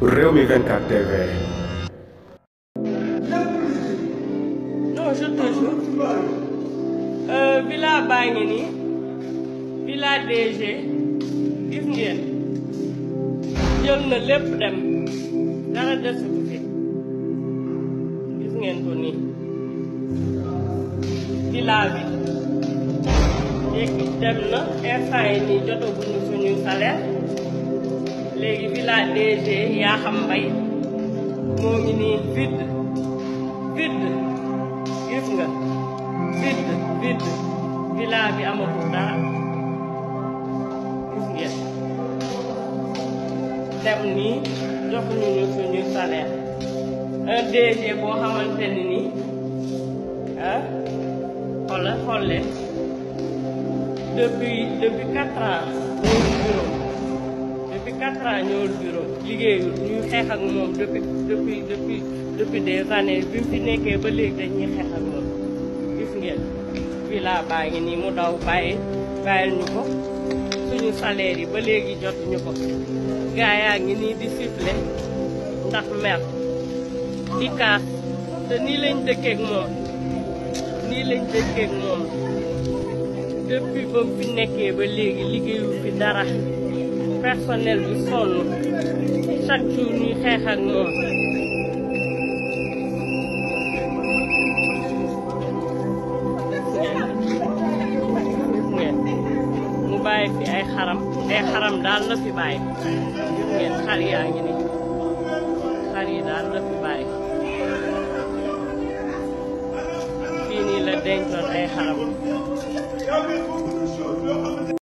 Rewmi 24 TV. non je te jure villa baa ngi nii villa DG gis ngeen jël na lépp dem dara desatu fi gis ngeen ko nii villa bi léegi dem na instant yi nii jotaguñu suñu salaire léegi villa DG yaa xam mbay moo ngi nii vide gis nga vide villa bi amatul dara gis ngeen dem nii joxuñu ñu suñu salaire un DG boo xamante ni nii xool leen depuis 4 ans ñëwul bureau depuis 4 ans ñëwul bureau liggéeyul ñuy xeex ak moom depuis des années bi mu fi nekkee ba léegi dañuy xeex ak moom gis ngeen villa baa ngi nii mu daw bàyyil ñu ko suñu salaire yi ba léegi jotuñu ko gaa yaa ngi nii di sifflé ndax mer di kaas te nii lañ dëkkeek moom depuis ba mu fi nekkee ba léegi liggéeyu fi dara personnel bi sonn chaque jour ñuy xeex ak moom mu bàyyi fi ay xaram daal la fi bàyyi gis ngeen xar yaa ngi nii xar yi daal la fi bàyyi fii nii la dencoon ay xaram